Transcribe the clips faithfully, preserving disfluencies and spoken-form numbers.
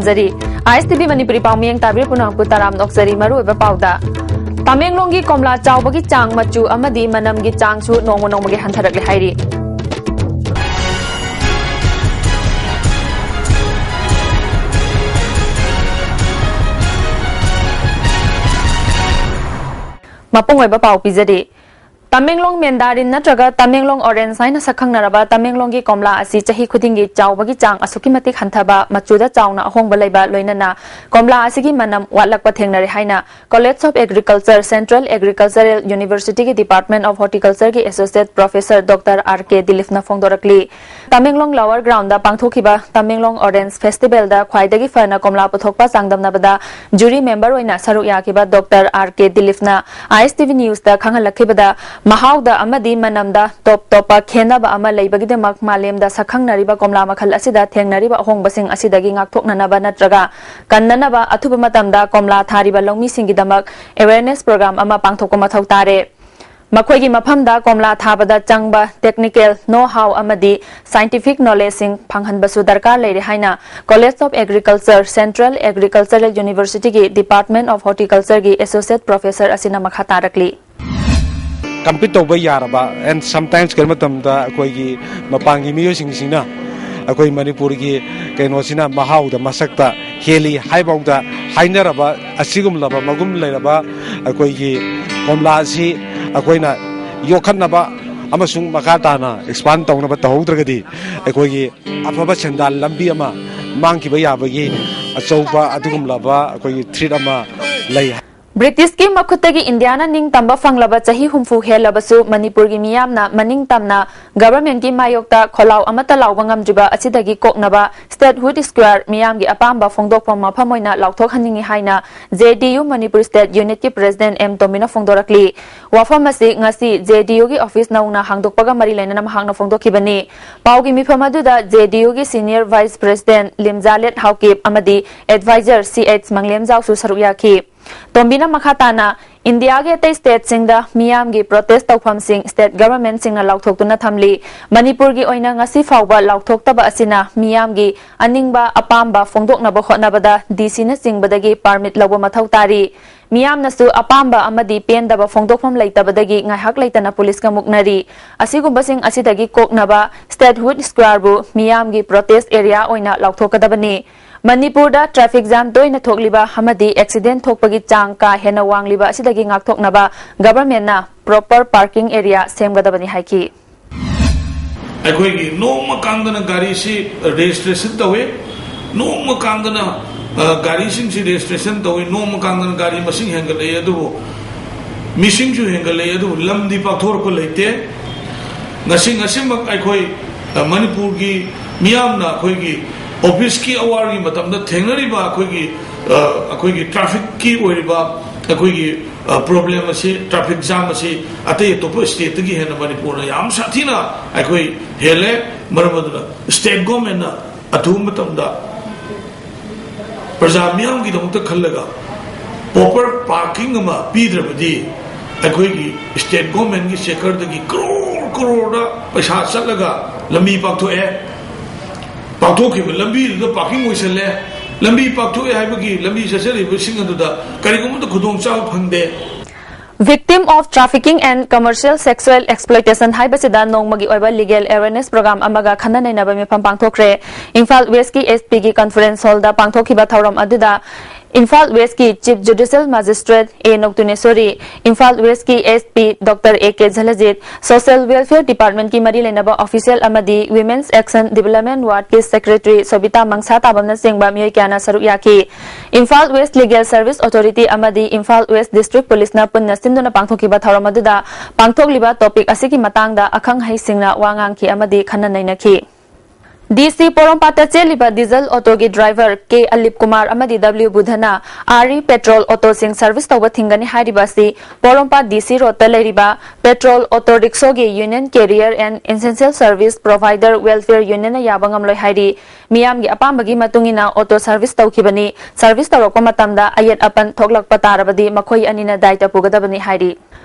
ꯇꯥꯕꯤꯔꯤ꯫ ꯑꯥꯏ ꯑꯦꯁ T V Manipuri ꯄꯥꯎ ꯃꯤꯠꯌꯦꯡ ꯇꯥꯕꯤꯔꯤꯕ ꯄꯨꯝꯅꯃꯛꯄꯨ ꯇꯔꯥꯝꯅ ꯑꯣꯛꯆꯔꯤ꯫ ꯃꯔꯨꯑꯣꯏꯕ ꯄꯥꯎꯗ, ꯇꯃꯦꯡꯂꯣꯡꯒꯤ ꯀꯣꯝꯂꯥ ꯆꯥꯎꯕꯒꯤ ꯆꯥꯡ, ꯃꯆꯨ ꯑꯃꯗꯤ ꯃꯅꯝꯒꯤ ꯆꯥꯡꯁꯨ ꯅꯣꯡꯃ ꯅꯣꯡꯃꯒꯤ ꯍꯟꯊꯔꯛꯂꯦ ꯍꯥꯏꯔꯤ꯫ ꯃꯄꯨꯡ ꯑꯣꯏꯕ ꯄꯥꯎ ꯄꯤꯖꯔꯤ꯫ ꯇꯃꯦꯡꯂꯣꯡ ꯃꯦꯟꯗꯥꯔꯤꯟ ꯅꯠꯇ꯭ꯔꯒ ꯇꯃꯦꯡꯂꯣꯡ ꯑꯣꯔꯦꯟꯖ ꯍꯥꯏꯅ ꯁꯛꯈꯪꯅꯔꯕ ꯇꯃꯦꯡꯂꯣꯡꯒꯤ ꯀꯣꯝꯂꯥ ꯑꯁꯤ ꯆꯍꯤ ꯈꯨꯗꯤꯡꯒꯤ ꯆꯥꯎꯕꯒꯤ ꯆꯥꯡ ꯑꯁꯨꯛꯀꯤ ꯃꯇꯤꯛ ꯍꯟꯊꯕ, ꯃꯆꯨꯗ ꯆꯥꯎꯅ ꯑꯍꯣꯡꯕ ꯂꯩꯕ, ꯂꯣꯏꯅꯅ ꯀꯣꯝꯂꯥ ꯑꯁꯤꯒꯤ ꯃꯅꯝ ꯋꯥꯠꯂꯛꯄ ꯊꯦꯡꯅꯔꯦ ꯍꯥꯏꯅ College of Agriculture, Central Agricultural University ꯒꯤ Department of Horticulture ꯒꯤ Associate Professor Doctor ꯑꯥꯔ ꯀꯦ ꯗꯤꯂꯤꯞꯅ ꯐꯣꯡꯗꯣꯔꯛꯂꯤ꯫ ꯇꯃꯦꯡꯂꯣꯡ Lower Ground ꯗ ꯄꯥꯡꯊꯣꯛꯈꯤꯕ ꯇꯃꯦꯡꯂꯣꯡ ꯑꯣꯔꯦꯟꯖ ꯐꯦꯁꯇꯤꯚꯦꯜꯗ ꯈ꯭ꯋꯥꯏꯗꯒꯤ ꯐꯅ ꯀꯣꯝꯂꯥ ꯄꯨꯊꯣꯛꯄ ꯆꯥꯡꯗꯝꯅꯕꯗ ꯖꯨꯔꯤ ꯃꯦꯝꯕꯔ ꯑꯣꯏꯅ ꯁꯔꯨꯛ ꯌꯥꯈꯤꯕ ꯗꯣꯛꯇꯔ ꯑꯥꯔ ꯀꯦ ꯗꯤꯂꯤꯞꯅ ꯑꯥꯏ ꯑꯦꯁ ꯇꯤ ꯚꯤ ꯅ꯭ꯌꯨꯁꯇ ꯈꯪꯍꯜꯂꯛꯈꯤꯕꯗ, ꯃꯍꯥꯎꯗ ꯑꯃꯗꯤ ꯃꯅꯝꯗ ꯇꯣꯞ ꯇꯣꯞꯄ ꯈꯦꯟꯅꯕ ꯑꯃ ꯂꯩꯕꯒꯤꯗꯃꯛ ꯃꯥꯂꯦꯝꯗ ꯁꯛꯈꯪꯅꯔꯤꯕ ꯀꯣꯝꯂꯥ ꯃꯈꯜ ꯑꯁꯤꯗ ꯊꯦꯡꯅꯔꯤꯕ ꯑꯍꯣꯡꯕꯁꯤꯡ ꯑꯁꯤꯗꯒꯤ ꯉꯥꯛꯊꯣꯛꯅꯅꯕ ꯅꯠꯇ꯭ꯔꯒ ꯀꯟꯅꯅꯕ ꯑꯊꯨꯕ ꯃꯇꯝꯗ ꯀꯣꯝꯂꯥ ꯊꯥꯔꯤꯕ ꯂꯧꯃꯤꯁꯤꯡꯒꯤꯗꯃꯛ awareness program ꯑꯃ ꯄꯥꯡꯊꯣꯛꯄ ꯃꯊꯧ ꯇꯥꯔꯦ꯫ ꯃꯈꯣꯏꯒꯤ ꯃꯐꯝꯗ ꯀꯣꯝꯂꯥ ꯊꯥꯕꯗ ꯆꯪꯕ technical know how ꯑꯃꯗꯤ scientific knowledge ꯁꯤꯡ ꯐꯪꯍꯟꯕꯁꯨ ꯗꯔꯀꯥꯔ ꯂꯩꯔꯦ ꯍꯥꯏꯅ College of Agriculture, Central Agricultural University ꯒꯤ Department of Horticulture ꯒꯤ Associate Professor ꯑꯁꯤꯅ ꯃꯈꯥ ꯇꯥꯔꯛꯂꯤ꯫ ꯀꯝꯄꯤꯠ ꯇꯧꯕ ꯌꯥꯔꯕ, and sometimes ꯀꯔꯤ ꯃꯇꯝꯗ ꯑꯩꯈꯣꯏꯒꯤ ꯃꯄꯥꯟꯒꯤ ꯃꯤꯑꯣꯏꯁꯤꯡꯁꯤꯅ ꯑꯩꯈꯣꯏ ꯃꯅꯤꯄꯨꯔꯒꯤ ꯀꯩꯅꯣꯁꯤꯅ ꯃꯍꯥꯎꯗ, ꯃꯁꯛꯇ ꯍꯦꯜꯂꯤ ꯍꯥꯏꯐꯥꯎꯗ ꯍꯥꯏꯅꯔꯕ ꯑꯁꯤꯒꯨꯝꯂꯕ ꯃꯒꯨꯟ ꯂꯩꯔꯕ ꯑꯩꯈꯣꯏꯒꯤ ꯀꯣꯝꯂꯥ ꯑꯁꯤ ꯑꯩꯈꯣꯏꯅ ꯌꯣꯛꯈꯠꯅꯕ ꯑꯃꯁꯨꯡ ꯃꯈꯥ ꯇꯥꯅ expand ꯇꯧꯅꯕ ꯇꯧꯍꯧꯗ꯭ꯔꯒꯗꯤ ꯑꯩꯈꯣꯏꯒꯤ ꯑꯐꯕ ꯁꯦꯟꯗꯥꯟ ꯂꯝꯕꯤ ꯑꯃ ꯃꯥꯡꯈꯤꯕ ꯌꯥꯕꯒꯤ ꯑꯆꯧꯕ ꯑꯗꯨꯒꯨꯝꯂꯕ ꯑꯩꯈꯣꯏꯒꯤ threat ꯑꯃ ꯂꯩ꯫ ꯕ꯭ꯔꯤꯇꯤꯁꯀꯤ ꯃꯈꯨꯠꯇꯒꯤ ꯏꯟꯗꯤꯌꯥꯅ ꯅꯤꯡꯇꯝꯕ ꯐꯪꯂꯕ ꯆꯍꯤ ꯍꯨꯝꯐꯨ ꯍꯦꯜꯂꯕꯁꯨ ꯃꯅꯤꯄꯨꯔꯒꯤ ꯃꯤꯌꯥꯝꯅ ꯃꯅꯤꯡ ꯇꯝꯅ ꯒꯚꯔꯟꯃꯦꯟꯠꯀꯤ ꯃꯥꯌꯣꯛꯇ ꯈꯣꯜꯂꯥꯎ ꯑꯃꯠꯇ ꯂꯥꯎꯕ ꯉꯝꯗ꯭ꯔꯤꯕ ꯑꯁꯤꯗꯒꯤ ꯀꯣꯛꯅꯕ Statehood Square ꯃꯤꯌꯥꯝꯒꯤ ꯑꯄꯥꯝꯕ ꯐꯣꯡꯗꯣꯛꯐꯝ ꯃꯐꯝ ꯑꯣꯏꯅ ꯂꯥꯎꯊꯣꯛꯍꯟꯅꯤꯡꯏ ꯍꯥꯏꯅ ꯖꯦ ꯗꯤ ꯌꯨ ꯃꯅꯤꯄꯨꯔ State Unit ꯀꯤ President ꯑꯦꯝ ꯇꯣꯝꯕꯤꯅ ꯐꯣꯡꯗꯣꯔꯛꯂꯤ꯫ ꯋꯥꯐꯝ ꯑꯁꯤ ꯉꯁꯤ ꯖꯦ ꯗꯤ ꯌꯨ ꯒꯤ office ꯅꯧꯅ ꯍꯥꯡꯗꯣꯛꯄꯒ ꯃꯔꯤ ꯂꯩꯅꯅ ꯃꯍꯥꯛꯅ ꯐꯣꯡꯗꯣꯛꯈꯤꯕꯅꯤ꯫ ꯄꯥꯎꯒꯤ ꯃꯤꯐꯝ ꯑꯗꯨꯗ ꯖꯦ ꯗꯤ ꯌꯨ ꯒꯤ Senior Vice President ꯂꯤꯝꯖꯥꯂꯦꯠ ꯍꯥꯎꯀꯤꯞ ꯑꯃꯗꯤ Advisor ꯁꯤ ꯑꯩꯆ ꯃꯪꯂꯦꯝꯖꯥꯎꯁꯨ ꯁꯔꯨꯛ ꯌꯥꯈꯤ꯫ ꯇꯣꯝꯕꯤꯅ ꯃꯈꯥ ꯇꯥꯅ, ꯏꯟꯗꯤꯌꯥꯒꯤ ꯑꯇꯩ ꯁ꯭ꯇꯦꯠꯁꯤꯡꯗ ꯃꯤꯌꯥꯝꯒꯤ ꯄ꯭ꯔꯣꯇꯦꯁ ꯇꯧꯐꯝꯁꯤꯡ ꯁ꯭ꯇꯦꯠ ꯒꯚꯔꯟꯃꯦꯟꯠꯁꯤꯡꯅ ꯂꯥꯎꯊꯣꯛꯇꯨꯅ ꯊꯝꯂꯤ꯫ ꯃꯅꯤꯄꯨꯔꯒꯤ ꯑꯣꯏꯅ ꯉꯁꯤ ꯐꯥꯎꯕ ꯂꯥꯎꯊꯣꯛꯇꯕ ꯑꯁꯤꯅ ꯃꯤꯌꯥꯝꯒꯤ ꯑꯅꯤꯡꯕ ꯑꯄꯥꯝꯕ ꯐꯣꯡꯗꯣꯛꯅꯕ ꯍꯣꯠꯅꯕꯗ ꯗꯤ ꯁꯤꯅꯆꯤꯡꯕꯗꯒꯤ ꯄꯥꯔꯃꯤꯠ ꯂꯧꯕ ꯃꯊꯧ ꯇꯥꯔꯤ꯫ ꯃꯤꯌꯥꯝꯅꯁꯨ ꯑꯄꯥꯝꯕ ꯑꯃꯗꯤ ꯄꯦꯟꯗꯕ ꯐꯣꯡꯗꯣꯛꯐꯝ ꯂꯩꯇꯕꯗꯒꯤ ꯉꯥꯏꯍꯥꯛ ꯂꯩꯇꯅ ꯄꯨꯂꯤꯁꯀ ꯃꯨꯛꯅꯔꯤ꯫ ꯑꯁꯤꯒꯨꯝꯕꯁꯤꯡ ꯑꯁꯤꯗꯒꯤ ꯀꯣꯛꯅꯕ ꯁ꯭ꯇꯦꯠꯍꯨꯗ ꯁ꯭ꯀ꯭ꯋꯥꯔꯕꯨ ꯃꯤꯌꯥꯝꯒꯤ ꯄ꯭ꯔꯣꯇꯦꯁ ꯑꯦꯔꯤꯌꯥ ꯑꯣꯏꯅ ꯂꯥꯎꯊꯣꯛꯀꯗꯕꯅꯤ꯫ ꯃꯅꯤꯄꯨꯔꯗ ꯇ꯭ꯔꯥꯐꯤꯛ ꯖꯥꯝ ꯇꯣꯏꯅ ꯊꯣꯛꯂꯤꯕ ꯑꯃꯗꯤ ꯑꯦꯛꯁꯤꯗꯦꯟꯠ ꯊꯣꯛꯄꯒꯤ ꯆꯥꯡ ꯀꯥ ꯍꯦꯟꯅ ꯋꯥꯡꯂꯤꯕ ꯑꯁꯤꯗꯒꯤ ꯉꯥꯛꯊꯣꯛꯅꯕ ꯒꯚꯔꯟꯃꯦꯟꯠꯅ ꯄ꯭ꯔꯣꯄꯔ ꯄꯥꯔꯀꯤꯡ ꯑꯦꯔꯤꯌꯥ ꯁꯦꯝꯒꯗꯕꯅꯤ ꯍꯥꯏꯈꯤ꯫ ꯑꯩꯈꯣꯏꯒꯤ ꯅꯣꯡꯃ ꯀꯥꯡꯗꯅ ꯒꯥꯔꯤꯁꯤ ꯔꯦꯖꯤꯁꯇ꯭ꯔꯦꯁꯟ ꯇꯧꯏ, ꯅꯣꯡꯃ ꯀꯥꯡꯗꯅ, ꯑ, ꯒꯥꯔꯤꯁꯤꯡꯁꯤ ꯔꯦꯖꯤꯁꯇ꯭ꯔꯦꯁꯟ ꯇꯧꯏ, ꯅꯣꯡꯃ ꯀꯥꯡꯗꯅ ꯒꯥꯔꯤ ꯃꯁꯤꯡ ꯍꯦꯟꯒꯠꯂꯛꯏ, ꯑꯗꯨꯕꯨ ꯃꯤꯁꯤꯡꯁꯨ ꯍꯦꯟꯒꯠꯂꯛꯏ, ꯑꯗꯨꯕꯨ ꯂꯝꯗꯤ ꯄꯥꯛꯊꯣꯔꯛꯄ ꯂꯩꯇꯦ꯫ ꯉꯁꯤ, ꯉꯁꯤꯃꯛ ꯑꯩꯈꯣꯏ, ꯑ, ꯃꯅꯤꯄꯨꯔꯒꯤ ꯃꯤꯌꯥꯝꯅ ꯑꯩꯈꯣꯏꯒꯤ ꯑꯣꯐꯤꯁꯀꯤ ꯑꯋꯥꯔꯒꯤ ꯃꯇꯝꯗ ꯊꯦꯡꯅꯔꯤꯕ ꯑꯩꯈꯣꯏꯒꯤ, ꯑ, ꯑꯩꯈꯣꯏꯒꯤ ꯇ꯭ꯔꯥꯐꯤꯛꯀꯤ ꯑꯣꯏꯔꯤꯕ ꯑꯩꯈꯣꯏꯒꯤ, ꯑ, ꯄ꯭ꯔꯣꯕ꯭ꯂꯦꯝ ꯑꯁꯤ, ꯇ꯭ꯔꯥꯐꯤꯛ ꯖꯥꯝ ꯑꯁꯤ ꯑꯇꯩ ꯑꯇꯣꯞꯄ ꯁ꯭ꯇꯦꯠꯇꯒꯤ ꯍꯦꯟꯅ ꯃꯅꯤꯄꯨꯔꯅ ꯌꯥꯝ ꯁꯥꯊꯤꯅ ꯑꯩꯈꯣꯏ ꯍꯦꯜꯂꯦ꯫ ꯃꯔꯝ ꯑꯗꯨꯅ ꯁ꯭ꯇꯦꯠ ꯒꯣꯔꯟꯃꯦꯟꯠꯅ ꯑꯊꯨꯕ ꯃꯇꯝꯗ ꯄ꯭ꯔꯖꯥ ꯃꯤꯌꯥꯝꯒꯤꯗꯃꯛꯇ ꯈꯜꯂꯒ ꯄ꯭ꯔꯣꯄꯔ ꯄꯥꯔꯀꯤꯡ ꯑꯃ ꯄꯤꯗ꯭ꯔꯕꯗꯤ ꯑꯩꯈꯣꯏꯒꯤ ꯁ꯭ꯇꯦꯠ ꯒꯣꯔꯟꯃꯦꯟꯠꯀꯤ ꯆꯦꯀꯔꯗꯒꯤ ꯀ꯭ꯔꯣꯔ ꯀ꯭ꯔꯣꯔꯗ ꯄꯩꯁꯥ ꯆꯠꯂꯒ ꯂꯝꯕꯤ ꯄꯥꯛꯊꯣꯛꯑꯦ꯫ ꯄꯥꯛꯊꯣꯛꯈꯤꯕ ꯂꯝꯕꯤꯗꯨꯗ ꯄꯥꯔꯀꯤꯡ ꯑꯣꯏꯁꯜꯂꯦ꯫ ꯂꯝꯕꯤ ꯄꯥꯛꯊꯣꯛꯑꯦ ꯍꯥꯏꯕꯒꯤ ꯂꯝꯕꯤ ꯆꯠꯆꯔꯤꯕꯁꯤꯡ ꯑꯗꯨꯗ ꯀꯔꯤꯒꯨꯝꯕ ꯈꯨꯗꯣꯡꯆꯥꯕ ꯐꯪꯗꯦ꯫ Victim of Trafficking and Commercial Sexual Exploitation ꯍꯥꯏꯕꯁꯤꯗ ꯅꯣꯡꯃꯒꯤ ꯑꯣꯏꯕ ꯂꯤꯒꯦꯜ ꯑꯦꯋꯦꯔꯅꯦꯁ ꯄ꯭ꯔꯣꯒ꯭ꯔꯥꯝ ꯑꯃꯒ ꯈꯟꯅ ꯅꯩꯅꯕ ꯃꯤꯐꯝ ꯄꯥꯡꯊꯣꯛꯈ꯭ꯔꯦ꯫ ꯏꯝꯐꯥꯜ ꯋꯦꯁꯀꯤ ꯑꯦꯁ ꯄꯤꯒꯤ ꯀꯟꯐꯔꯦꯟꯁ ꯍꯣꯜꯗ ꯄꯥꯡꯊꯣꯛꯈꯤꯕ ꯊꯧꯔꯝ ꯑꯗꯨꯗ ꯏꯝꯐꯥꯜ ꯋꯦꯁꯀꯤ chief judicial magistrate A Noktunesori, Imphal ꯋꯦꯁꯀꯤ S P doctor A K Jaljit, social welfare ꯗꯤꯄꯥꯔꯠꯃꯦꯟꯠꯀꯤ ꯃꯔꯤ ꯂꯩꯅꯕ ꯑꯣꯐꯤꯁꯤꯌꯦꯜ ꯑꯃꯗꯤ ꯋꯤꯃꯦꯟꯁ ꯑꯦꯛꯁꯟ ꯗꯤꯕꯦꯂꯞꯃꯦꯟꯠ ꯋꯥꯔꯗꯀꯤ ꯁꯦꯀ꯭ꯔꯦꯇꯔꯤ ꯁꯣꯕꯤꯇꯥ ꯃꯪꯁꯥ ꯇꯥꯕꯝꯅꯆꯤꯡꯕ ꯃꯤꯑꯣꯏ ꯀꯌꯥꯅ ꯁꯔꯨꯛ ꯌꯥꯈꯤ꯫ Imphal west legal service authority ꯑꯃꯗꯤ ꯏꯝꯐꯥꯜ ꯋꯦꯁ ꯗꯤꯁꯇ꯭ꯔꯤꯛ ꯄꯨꯂꯤꯁꯅ ꯄꯨꯟꯅ ꯁꯤꯟꯗꯨꯅ ꯄꯥꯡꯊꯣꯛꯈꯤꯕ ꯊꯧꯔꯝ ꯑꯗꯨꯗ ꯄꯥꯡꯊꯣꯛꯂꯤꯕ ꯇꯣꯄꯤꯛ ꯑꯁꯤꯒꯤ ꯃꯇꯥꯡꯗ ꯑꯈꯪ ꯑꯍꯩꯁꯤꯡꯅ ꯋꯥ ꯉꯥꯡꯈꯤ ꯑꯃꯗꯤ ꯈꯟꯅ ꯅꯩꯅꯈꯤ꯫ ꯗꯤ ꯁꯤ ꯄꯣꯔꯣꯝꯄꯥꯠꯇ ꯆꯦꯜꯂꯤꯕ ꯗꯤꯖꯜ ꯑꯣꯇꯣꯒꯤ ꯗ꯭ꯔꯥꯏꯚꯔ ꯀꯦ ꯑꯂꯤꯞ ꯀꯨꯃꯥꯔ ꯑꯃꯗꯤ ꯗꯕ꯭ꯂꯤꯎ ꯕꯨꯙꯅ ꯑꯥꯔꯤ ꯄꯦꯇ꯭ꯔꯣꯜ ꯑꯣꯇꯣꯁꯤꯡ ꯁꯔꯚꯤꯁ ꯇꯧꯕ ꯊꯤꯡꯒꯅꯤ ꯍꯥꯏꯔꯤꯕ ꯑꯁꯤ ꯄꯣꯔꯣꯝꯄꯥꯠ ꯗꯤ ꯁꯤ ꯔꯣꯗꯇ ꯂꯩꯔꯤꯕ ꯄꯦꯇ꯭ꯔꯣꯜ ꯑꯣꯇꯣ ꯔꯤꯛꯁꯣꯒꯤ union carrier and essential service provider welfare ꯌꯨꯅꯤꯌꯟꯅ ꯌꯥꯕ ꯉꯝꯂꯣꯏ ꯍꯥꯏꯔꯤ꯫ ꯃꯤꯌꯥꯝꯒꯤ ꯑꯄꯥꯝꯕꯒꯤ ꯃꯇꯨꯡ ꯏꯟꯅ ꯑꯣꯇꯣ ꯁꯔꯚꯤꯁ ꯇꯧꯈꯤꯕꯅꯤ꯫ ꯁꯔꯚꯤꯁ ꯇꯧꯔꯛꯄ ꯃꯇꯝꯗ ꯑꯌꯦꯠ ꯑꯄꯟ ꯊꯣꯛꯂꯛꯄ ꯇꯥꯔꯕꯗꯤ ꯃꯈꯣꯏ ꯑꯅꯤꯅ ꯗꯥꯏꯇ ꯄꯨꯒꯗꯕꯅꯤ ꯍꯥꯏꯔꯤ꯫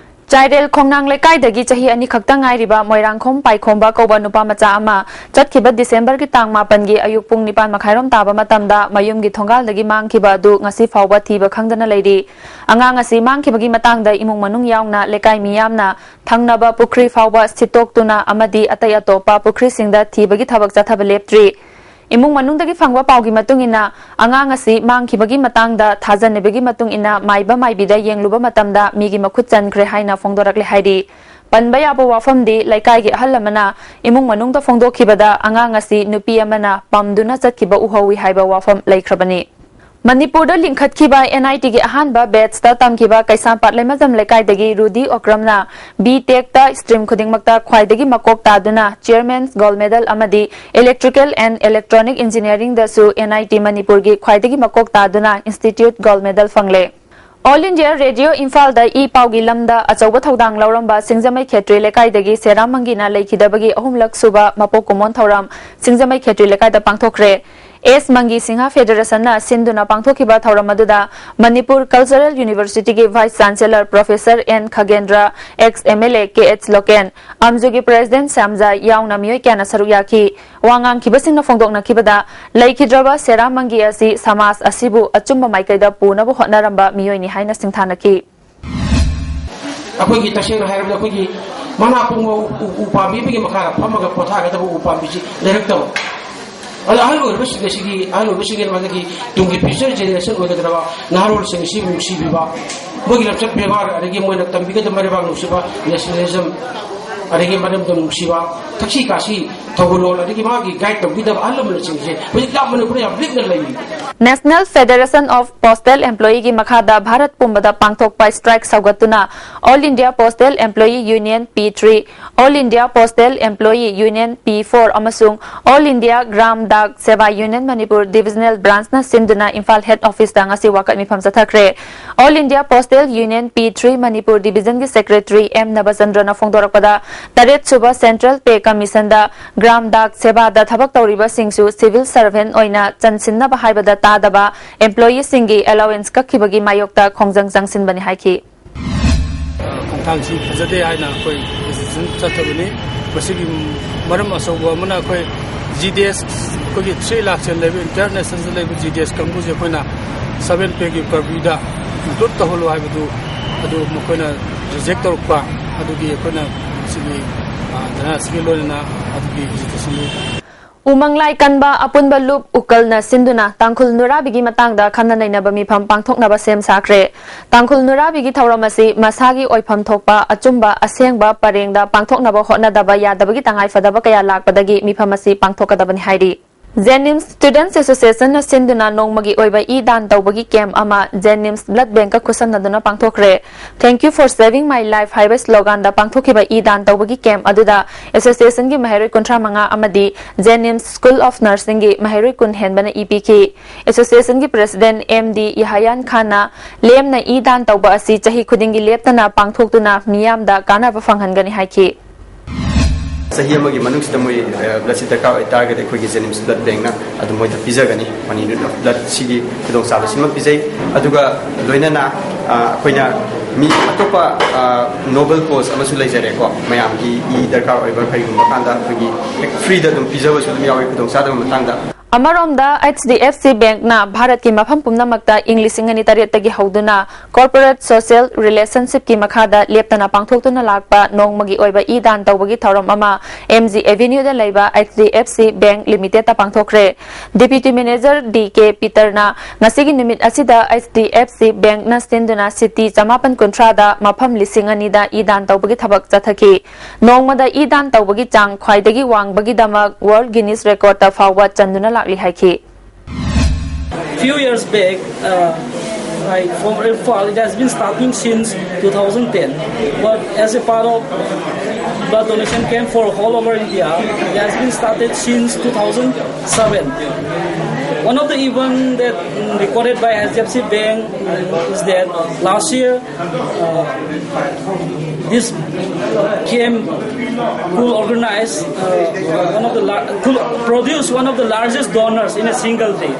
ꯆꯥꯏꯔꯦꯜ ꯈꯣꯡꯅꯥꯡ ꯂꯩꯀꯥꯏꯗꯒꯤ ꯆꯍꯤ ꯑꯅꯤ ꯈꯛꯇ ꯉꯥꯏꯔꯤꯕ ꯃꯣꯏꯔꯥꯡꯈꯣꯝ ꯄꯥꯏꯈꯣꯝꯕ ꯀꯧꯕ ꯅꯨꯄꯥ ꯃꯆꯥ ꯑꯃ ꯆꯠꯈꯤꯕ ꯗꯤꯁꯦꯝꯕꯔꯒꯤ ꯇꯥꯡ ꯃꯥꯄꯟꯒꯤ ꯑꯌꯨꯛ ꯄꯨꯡ ꯅꯤꯄꯥꯟ ꯃꯈꯥꯏꯔꯣꯝ ꯇꯥꯕ ꯃꯇꯝꯗ ꯃꯌꯨꯝꯒꯤ ꯊꯣꯡꯒꯥꯜꯗꯒꯤ ꯃꯥꯡꯈꯤꯕ ꯑꯗꯨ ꯉꯁꯤ ꯐꯥꯎꯕ ꯊꯤꯕ ꯈꯪꯗꯅ ꯂꯩꯔꯤ꯫ ꯑꯉꯥꯡ ꯑꯁꯤ ꯃꯥꯡꯈꯤꯕꯒꯤ ꯃꯇꯥꯡꯗ ꯏꯃꯨꯡ ꯃꯅꯨꯡ ꯌꯥꯎꯅ ꯂꯩꯀꯥꯏ ꯃꯤꯌꯥꯝꯅ ꯊꯪꯅꯕ ꯄꯨꯈ꯭ꯔꯤ ꯐꯥꯎꯕ ꯁꯤꯠꯇꯣꯛꯇꯨꯅ ꯑꯃꯗꯤ ꯑꯇꯩ ꯑꯇꯣꯞꯄ ꯄꯨꯈ꯭ꯔꯤꯁꯤꯡꯗ ꯊꯤꯕꯒꯤ ꯊꯕꯛ ꯆꯠꯊꯕ ꯂꯦꯞꯇ꯭ꯔꯤ꯫ ꯏꯃꯨꯡ ꯃꯅꯨꯡꯗꯒꯤ ꯐꯪꯕ ꯄꯥꯎꯒꯤ ꯃꯇꯨꯡ ꯏꯟꯅ, ꯑꯉꯥꯡ ꯑꯁꯤ ꯃꯥꯡꯈꯤꯕꯒꯤ ꯃꯇꯥꯡꯗ ꯊꯥꯖꯅꯕꯒꯤ ꯃꯇꯨꯡ ꯏꯟꯅ ꯃꯥꯏꯕ ꯃꯥꯏꯕꯤꯗ ꯌꯦꯡꯂꯨꯕ ꯃꯇꯝꯗ ꯃꯤꯒꯤ ꯃꯈꯨꯠ ꯆꯟꯈ꯭ꯔꯦ ꯍꯥꯏꯅ ꯐꯣꯡꯗꯣꯔꯛꯂꯦ ꯍꯥꯏꯔꯤ꯫ ꯄꯟꯕ ꯌꯥꯕ ꯋꯥꯐꯝꯗꯤ, ꯂꯩꯀꯥꯏꯒꯤ ꯑꯍꯜ ꯑꯃꯅ ꯏꯃꯨꯡ ꯃꯅꯨꯡꯗ ꯐꯣꯡꯗꯣꯛꯈꯤꯕꯗ ꯑꯉꯥꯡ ꯑꯁꯤ ꯅꯨꯄꯤ ꯑꯃꯅ ꯄꯝꯗꯨꯅ ꯆꯠꯈꯤꯕ ꯎꯍꯧꯏ ꯍꯥꯏꯕ ꯋꯥꯐꯝ ꯂꯩꯈ꯭ꯔꯕꯅꯤ꯫ ꯃꯅꯤꯄꯨꯔꯗ ꯂꯤꯡꯈꯠꯈꯤꯕ ꯑꯦꯟ ꯑꯥꯏ ꯇꯤꯒꯤ ꯑꯍꯥꯟꯕ ꯕꯦꯠꯁꯇ ꯇꯝꯈꯤꯕ ꯀꯩꯁꯥꯝꯄꯥꯠ ꯂꯩꯃꯖꯝ ꯂꯩꯀꯥꯏꯗꯒꯤ ꯔꯨꯗꯤ ꯑꯣꯀ꯭ꯔꯝꯅ ꯕꯤ ꯇꯦꯛꯇ ꯁ꯭ꯇ꯭ꯔꯤꯝ ꯈꯨꯗꯤꯡꯃꯛꯇ ꯈ꯭ꯋꯥꯏꯗꯒꯤ ꯃꯀꯣꯛ ꯇꯥꯗꯨꯅ ꯆꯤꯌꯔꯃꯦꯟꯁ ꯒꯣꯜꯗ ꯃꯦꯗꯜ ꯑꯃꯗꯤ ꯏꯂꯦꯛꯇ꯭ꯔꯤꯀꯦꯜ ꯑꯦꯟ ꯏꯂꯦꯛꯇ꯭ꯔꯣꯅꯤꯛ ꯏꯟꯖꯤꯅꯤꯌꯥꯔꯤꯡꯗꯁꯨ ꯑꯦꯟ ꯑꯥꯏ ꯇꯤ ꯃꯅꯤꯄꯨꯔꯒꯤ ꯈ꯭ꯋꯥꯏꯗꯒꯤ ꯃꯀꯣꯛ ꯇꯥꯗꯨꯅ ꯏꯟꯁꯇꯤꯇ꯭ꯌꯨꯠ ꯒꯣꯜꯗ ꯃꯦꯗꯜ ꯐꯪꯂꯦ꯫ ꯑꯣꯜ ꯏꯟꯗꯤꯌꯥ ꯔꯦꯗꯤꯑꯣ ꯏꯝꯐꯥꯜꯗ ꯏ ꯄꯥꯎꯒꯤ ꯂꯝꯗ ꯑꯆꯧꯕ ꯊꯧꯗꯥꯡ ꯂꯧꯔꯝꯕ ꯁꯤꯡꯖꯃꯩ ꯈꯦꯇ꯭ꯔꯤ ꯂꯩꯀꯥꯏꯗꯒꯤ ꯁꯦꯔꯥꯝ ꯃꯪꯒꯤꯅ ꯂꯩꯈꯤꯗꯕꯒꯤ ꯑꯍꯨꯝꯂꯛ ꯁꯨꯕ ꯃꯄꯣꯛ ꯀꯨꯝꯑꯣꯟ ꯊꯧꯔꯝ ꯁꯤꯡꯖꯃꯩ ꯈꯦꯇ꯭ꯔꯤ ꯂꯩꯀꯥꯏꯗ ꯄꯥꯡꯊꯣꯛꯈ꯭ꯔꯦ꯫ ꯑꯦꯁ ꯃꯪꯒꯤ ꯁꯤꯡꯍ ꯐꯦꯗꯔꯦꯁꯟꯅ ꯁꯤꯟꯗꯨꯅ ꯄꯥꯡꯊꯣꯛꯈꯤꯕ ꯊꯧꯔꯝ ꯑꯗꯨꯗ ꯃꯅꯤꯄꯨꯔ ꯀꯜꯆꯔꯦꯜ ꯌꯨꯅꯤꯚꯔꯁꯤꯇꯤꯒꯤ vice chancellor professor N Khagendra, ex M L A K H Loken, ꯑꯝꯖꯨꯒꯤ ꯄ꯭ꯔꯦꯁꯤꯗꯦꯟꯠ ꯁ꯭ꯌꯥꯝꯖꯥ ꯌꯥꯎꯅ ꯃꯤꯑꯣꯏ ꯀꯌꯥꯅ ꯁꯔꯨꯛ ꯌꯥꯈꯤ꯫ ꯋꯥ ꯉꯥꯡꯈꯤꯕꯁꯤꯡꯅ ꯐꯣꯡꯗꯣꯛꯅꯈꯤꯕꯗ, ꯂꯩꯈꯤꯗ꯭ꯔꯕ ꯁꯦꯔꯥꯝ ꯃꯪꯒꯤ ꯑꯁꯤ ꯁꯃꯥꯖ ꯑꯁꯤꯕꯨ ꯑꯆꯨꯝꯕ ꯃꯥꯏꯀꯩꯗ ꯄꯨꯅꯕ ꯍꯣꯠꯅꯔꯝꯕ ꯃꯤꯑꯣꯏꯅꯤ ꯍꯥꯏꯅ ꯁꯤꯡꯊꯥꯅꯈꯤ꯫ ꯑꯩꯈꯣꯏꯒꯤ ꯇꯁꯦꯡꯅ ꯍꯥꯏꯔꯕꯗ ꯑꯩꯈꯣꯏꯒꯤ ꯃꯅꯥ ꯄꯨꯡꯕ ꯎ ꯎ ꯄꯥꯝꯕꯤ ꯑꯃꯒꯤ ꯃꯈꯥꯗ ꯐꯝꯃꯒ ꯄꯣꯊꯥꯒꯗꯕ ꯎ ꯄꯥꯝꯕꯤꯁꯤ ꯂꯩꯔꯛꯇꯕ꯫ ꯑꯗꯣ ꯑꯍꯜ ꯑꯣꯏꯔꯕꯁꯤꯡ ꯑꯁꯤꯒꯤ, ꯑꯍꯜ ꯑꯣꯏꯕꯁꯤꯡꯒꯤ ꯃꯊꯛꯀꯤ ꯇꯨꯡꯒꯤ future generation ꯑꯣꯏꯒꯗꯕ ꯅꯍꯥꯔꯣꯜꯁꯤꯡ ꯑꯁꯤꯕꯨ ꯅꯨꯡꯁꯤꯕꯤꯕ, ꯃꯣꯏꯒꯤ ꯂꯝꯆꯠ ꯕꯦꯕꯥꯔ ꯑꯗꯒꯤ ꯃꯣꯏꯅ ꯇꯝꯕꯤꯒꯗꯕ ꯃꯔꯩꯕꯥꯛ ꯅꯨꯡꯁꯤꯕ, nationalism ꯑꯗꯒꯤ ꯃꯔꯝꯗꯝ ꯅꯨꯡꯁꯤꯕ, ꯊꯛꯁꯤ ꯈꯥꯁꯤ ꯊꯧꯒꯜꯂꯣꯟ ꯑꯗꯒꯤ ꯃꯥꯒꯤ guide ꯇꯧꯕꯤꯗꯕ ꯑꯍꯜ ꯂꯃꯟꯁꯤꯡꯁꯦ ꯍꯧꯖꯤꯛ ꯌꯥꯝ ꯃꯅꯤꯄꯨꯔꯗ ꯌꯥꯝ ꯂꯤꯛꯅ ꯂꯩꯔꯤ꯫ National Federation of Postal Employeeꯒꯤ ꯃꯈꯥꯗ ꯚꯥꯔꯠ ꯄꯨꯝꯕꯗ ꯄꯥꯡꯊꯣꯛꯄ strike ꯁꯧꯒꯠꯇꯨꯅ All India Postal Employee Union P three, All India Postal Employee Union P four ꯑꯃꯁꯨꯡ All India Gram Dak Seva Union Manipur Divisional Branchꯅ ꯁꯤꯟꯗꯨꯅ ꯏꯝꯐꯥꯜ Head Officeꯇ ꯉꯁꯤ ꯋꯥꯀꯠ ꯃꯤꯐꯝ ꯆꯠꯊꯈ꯭ꯔꯦ꯫ All India Postal Union P three Manipur Divisionꯒꯤ Secretary M ꯅꯕꯆꯟꯗ꯭ꯔꯅ ꯐꯣꯡꯗꯣꯔꯛꯄꯗ, ꯇꯔꯦꯠ ꯁꯨꯕ Central Pay Commissionꯗ Gram Dak Sevaꯗ ꯊꯕꯛ ꯇꯧꯔꯤꯕꯁꯤꯡꯁꯨ civil servant ꯑꯣꯏꯅ ꯆꯟꯁꯤꯟꯅꯕ ꯍꯥꯏꯕꯗ ꯇꯥꯗꯕ employeeꯁꯤꯡꯒꯤ allowance ꯀꯛꯈꯤꯕꯒꯤ ꯃꯥꯌꯣꯛꯇ ꯈꯣꯡꯖꯪ ꯆꯪꯁꯤꯟꯕꯅꯤ ꯍꯥꯏꯈꯤ꯫ ꯈꯣꯡꯊꯥꯡꯁꯤ ꯐꯖꯗꯦ ꯍꯥꯏꯅ ꯑꯩꯈꯣꯏ decision ꯆꯠꯊꯕꯅꯤ꯫ ꯃꯁꯤꯒꯤ ꯃꯔꯝ ꯑꯆꯧꯕ ꯑꯃꯅ ꯑꯩꯈꯣꯏ GDS, ꯑꯩꯈꯣꯏꯒꯤ three lakhs ꯍꯦꯟꯅ ꯂꯩꯕ internationalꯗ ꯂꯩꯕ GDS ꯀꯥꯡꯕꯨꯁꯦ ꯑꯩꯈꯣꯏꯅ seven payꯒꯤ purviewꯗ include ꯇꯧꯍꯜꯂꯨ ꯍꯥꯏꯕꯗꯨ, ꯑꯗꯨ ꯃꯈꯣꯏꯅ reject ꯇꯧꯔꯛꯄ ꯑꯗꯨꯒꯤ ꯑꯩꯈꯣꯏꯅ ꯁꯤꯒꯤ, ꯑ, ꯙꯔꯅꯥ ꯑꯁꯤꯒꯤ ꯂꯣꯏꯅꯅ ꯑꯗꯨꯒꯤ agitationꯗꯨ ꯎꯃꯪ ꯂꯥꯏ ꯀꯟꯕ ꯑꯄꯨꯟꯕ ꯂꯨꯞ ꯎꯀꯜꯅ ꯁꯤꯟꯗꯨꯅ ꯇꯥꯡꯈꯨꯜ ꯅꯨꯔꯥꯕꯤꯒꯤ ꯃꯇꯥꯡꯗ ꯈꯟꯅ ꯅꯩꯅꯕ ꯃꯤꯐꯝ ꯄꯥꯡꯊꯣꯛꯅꯕ ꯁꯦꯝ ꯁꯥꯈ꯭ꯔꯦ꯫ ꯇꯥꯡꯈꯨꯜ ꯅꯨꯔꯥꯕꯤꯒꯤ ꯊꯧꯔꯝ ꯑꯁꯤ ꯃꯁꯥꯒꯤ ꯑꯣꯏꯐꯝ ꯊꯣꯛꯄ ꯑꯆꯨꯝꯕ ꯑꯁꯦꯡꯕ ꯄꯔꯦꯡꯗ ꯄꯥꯡꯊꯣꯛꯅꯕ ꯍꯣꯠꯅꯗꯕ ꯌꯥꯗꯕꯒꯤ ꯇꯉꯥꯏꯐꯗꯕ ꯀꯌꯥ ꯂꯥꯛꯄꯗꯒꯤ ꯃꯤꯐꯝ ꯑꯁꯤ ꯄꯥꯡꯊꯣꯛꯀꯗꯕꯅꯤ ꯍꯥꯏꯔꯤ꯫ JNIMS Students Associationꯅ ꯁꯤꯟꯗꯨꯅ ꯅꯣꯡꯃꯒꯤ ꯑꯣꯏꯕ ꯏ ꯗꯥꯟ ꯇꯧꯕꯒꯤ camp ꯑꯃ JNIMS Blood Bankꯀ ꯈꯨꯠꯁꯝꯅꯗꯨꯅ ꯄꯥꯡꯊꯣꯛꯈ꯭ꯔꯦ꯫ Thank you for saving my life ꯍꯥꯏꯕ sloganꯗ ꯄꯥꯡꯊꯣꯛꯈꯤꯕ ꯏ ꯗꯥꯟ ꯇꯧꯕꯒꯤ camp ꯑꯗꯨꯗ associationꯒꯤ ꯃꯍꯩꯔꯣꯏ ꯀꯨꯟꯊ꯭ꯔꯥ ꯃꯉꯥ ꯑꯃꯗꯤ JNIMS School of Nursingꯒꯤ ꯃꯍꯩꯔꯣꯏ ꯀꯨꯟ ꯍꯦꯟꯕꯅ ꯏ ꯄꯤꯈꯤ꯫ Associationꯒꯤ President M D ꯏꯍꯥꯌꯥꯟ ꯈꯥꯟꯅ ꯂꯦꯝꯅ ꯏ ꯗꯥꯟ ꯇꯧꯕ ꯑꯁꯤ ꯆꯍꯤ ꯈꯨꯗꯤꯡꯒꯤ ꯂꯦꯞꯇꯅ ꯄꯥꯡꯊꯣꯛꯇꯨꯅ ꯃꯤꯌꯥꯝꯗ ꯀꯥꯟꯅꯕ ꯐꯪꯍꯟꯒꯅꯤ ꯍꯥꯏꯈꯤ꯫ ꯆꯍꯤ ꯑꯃꯒꯤ ꯃꯅꯨꯡꯁꯤꯗ ꯃꯣꯏ bloodꯁꯤ ꯗꯔꯀꯥꯔ ꯑꯣꯏꯇꯥꯔꯒꯗꯤ ꯑꯩꯈꯣꯏꯒꯤ JNIMS Blood Bankꯅ ꯑꯗꯨꯝ ꯃꯣꯏꯗ ꯄꯤꯖꯒꯅꯤ꯫ Money in lieu of blood ꯁꯤꯒꯤ ꯈꯨꯗꯣꯡꯆꯥꯕꯁꯤꯃ ꯄꯤꯖꯩ꯫ ꯑꯗꯨꯒ ꯂꯣꯏꯅꯅ, ꯑ, ꯑꯩꯈꯣꯏꯅ ꯃꯤ ꯑꯇꯣꯞꯄ, ꯑ, noble cause ꯑꯃꯁꯨ ꯂꯩꯖꯔꯦꯀꯣ꯫ ꯃꯌꯥꯝꯒꯤ ꯏ ꯗꯔꯀꯥꯔ ꯑꯣꯏꯕ ꯀꯔꯤꯒꯨꯝꯕ ꯀꯥꯟꯗ ꯑꯩꯈꯣꯏꯒꯤ freeꯗ ꯑꯗꯨꯝ ꯄꯤꯖꯕꯁꯨ ꯑꯗꯨꯝ ꯌꯥꯎꯋꯤ ꯈꯨꯗꯣꯡꯆꯥꯗꯕ ꯃꯇꯥꯡꯗ꯫ ꯑꯃꯔꯣꯝꯗ, HDFC Bankꯅ ꯚꯥꯔꯠꯀꯤ ꯃꯐꯝ ꯄꯨꯝꯅꯃꯛꯇ ꯏꯪ ꯂꯤꯁꯤꯡ ꯑꯅꯤ ꯇꯔꯦꯠꯇꯒꯤ ꯍꯧꯗꯨꯅ corporate social relationshipꯀꯤ ꯃꯈꯥꯗ ꯂꯦꯞꯇꯅ ꯄꯥꯡꯊꯣꯛꯇꯨꯅ ꯂꯥꯛꯄ ꯅꯣꯡꯃꯒꯤ ꯑꯣꯏꯕ ꯏ ꯗꯥꯟ ꯇꯧꯕꯒꯤ ꯊꯧꯔꯝ ꯑꯃ MG Avenueꯗ ꯂꯩꯕ HDFC Bank Limitedꯇ ꯄꯥꯡꯊꯣꯛꯈ꯭ꯔꯦ꯫ Deputy Manager D K Peterꯅ ꯉꯁꯤꯒꯤ ꯅꯨꯃꯤꯠ ꯑꯁꯤꯗ HDFC Bankꯅ ꯁꯤꯟꯗꯨꯅ city ꯆꯃꯥꯄꯟ ꯀꯨꯟꯊ꯭ꯔꯥꯗ ꯃꯐꯝ ꯂꯤꯁꯤꯡ ꯑꯅꯤꯗ ꯏ ꯗꯥꯟ ꯇꯧꯕꯒꯤ ꯊꯕꯛ ꯆꯠꯊꯈꯤ꯫ ꯅꯣꯡꯃꯗ ꯏ ꯗꯥꯟ ꯇꯧꯕꯒꯤ ꯆꯥꯡ ꯈ꯭ꯋꯥꯏꯗꯒꯤ ꯋꯥꯡꯕꯒꯤꯗꯃꯛ World Guinness Recordꯇ ꯐꯥꯎꯕ ꯆꯟꯗꯨꯅ ꯂꯥꯛꯂꯤ ꯍꯥꯏꯈꯤ꯫ Few years back, uh, like from Imphal, it has been starting since two thousand ten. But as a part of blood donation camp for all over India, it has been started since two thousand seven. One of the event that, mm, recorded by H D F C Bank, mm, is that last year, uh, this camp could organize, uh, one of the lar- could produce one of the largest donors in a single day.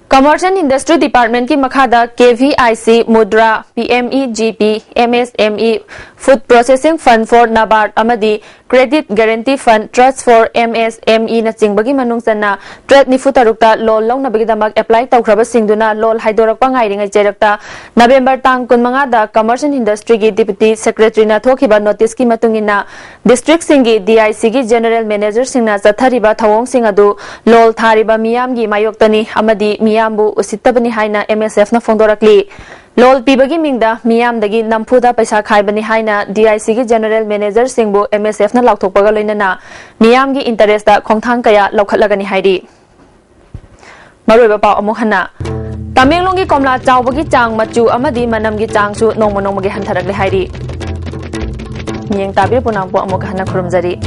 Commerce and Industry Department ꯀꯤ ꯃꯈꯥꯗ K V I C, Mudra, P M E G P, M S M E, Food Processing Fund for NABARD ꯑꯃꯗꯤ Credit Guarantee Fund, Trust for M S M E ꯅꯆꯤꯡꯕꯒꯤ ꯃꯅꯨꯡ ꯆꯟꯅ ꯇꯔꯦꯠ ꯅꯤꯐꯨ ꯇꯔꯨꯛꯇ ꯂꯣꯟ ꯂꯧꯅꯕꯒꯤꯗꯃꯛ apply ꯇꯧꯈ꯭ꯔꯕꯁꯤꯡꯗꯨꯅ ꯂꯣꯟ ꯍꯥꯏꯗꯣꯔꯛꯄ ꯉꯥꯏꯔꯤꯉꯩ ꯆꯩꯔꯛꯇ November ꯇꯥꯡ ꯀꯨꯟꯃꯉꯥꯗ Commerce and Industry ꯒꯤ Deputy Secretary ꯅ ꯊꯣꯛꯈꯤꯕ ꯅꯣꯇꯤꯁꯀꯤ ꯃꯇꯨꯡ ꯏꯟꯅ ꯗꯤꯁꯇ꯭ꯔꯤꯛꯁꯤꯡꯒꯤ D I C ꯒꯤ General Manager ꯁꯤꯡꯅ ꯆꯠꯊꯔꯤꯕ ꯊꯧꯑꯣꯡꯁꯤꯡ ꯑꯗꯨ ꯂꯣꯜ ꯊꯥꯔꯤꯕ ꯃꯤꯌꯥꯝꯒꯤ ꯃꯥꯌꯣꯛꯇꯅꯤ ꯑꯃꯗꯤ ꯃꯤꯌꯥꯝꯕꯨ ꯎꯁꯤꯠꯇꯕꯅꯤ ꯍꯥꯏꯅ M S F ꯅ ꯐꯣꯡꯗꯣꯔꯛꯂꯤ꯫ ꯂꯣꯜ ꯄꯤꯕꯒꯤ ꯃꯤꯡꯗ ꯃꯤꯌꯥꯝꯗꯒꯤ ꯅꯝꯐꯨꯗ ꯄꯩꯁꯥ ꯈꯥꯏꯕꯅꯤ ꯍꯥꯏꯅ D I C ꯒꯤ General Manager ꯁꯤꯡꯕꯨ M S F ꯅ ꯂꯥꯎꯊꯣꯛꯄꯒ ꯂꯣꯏꯅꯅ ꯃꯤꯌꯥꯝꯒꯤ interest ꯇ ꯈꯣꯡꯊꯥꯡ ꯀꯌꯥ ꯂꯧꯈꯠꯂꯒꯅꯤ ꯍꯥꯏꯔꯤ꯫ ꯃꯔꯨꯑꯣꯏꯕ ꯄꯥꯎ ꯑꯃꯨꯛ ꯍꯟꯅ꯫ ꯇꯃꯦꯡꯂꯣꯡꯒꯤ ꯀꯣꯝꯂꯥ ꯆꯥꯎꯕꯒꯤ ꯆꯥꯡ, ꯃꯆꯨ ꯑꯃꯗꯤ ꯃꯅꯝꯒꯤ ꯆꯥꯡꯁꯨ ꯅꯣꯡꯃ ꯅꯣꯡꯃꯒꯤ ꯍꯟꯊꯔꯛꯂꯦ ꯍꯥꯏꯔꯤ꯫ ꯃꯤꯠꯌꯦꯡ ꯇꯥꯕꯤꯔꯤꯕ ꯄꯨꯝꯅꯃꯛꯄꯨ ꯑꯃꯨꯛ ꯍꯟꯅ ꯈꯨꯔꯨꯝꯖꯔꯤ꯫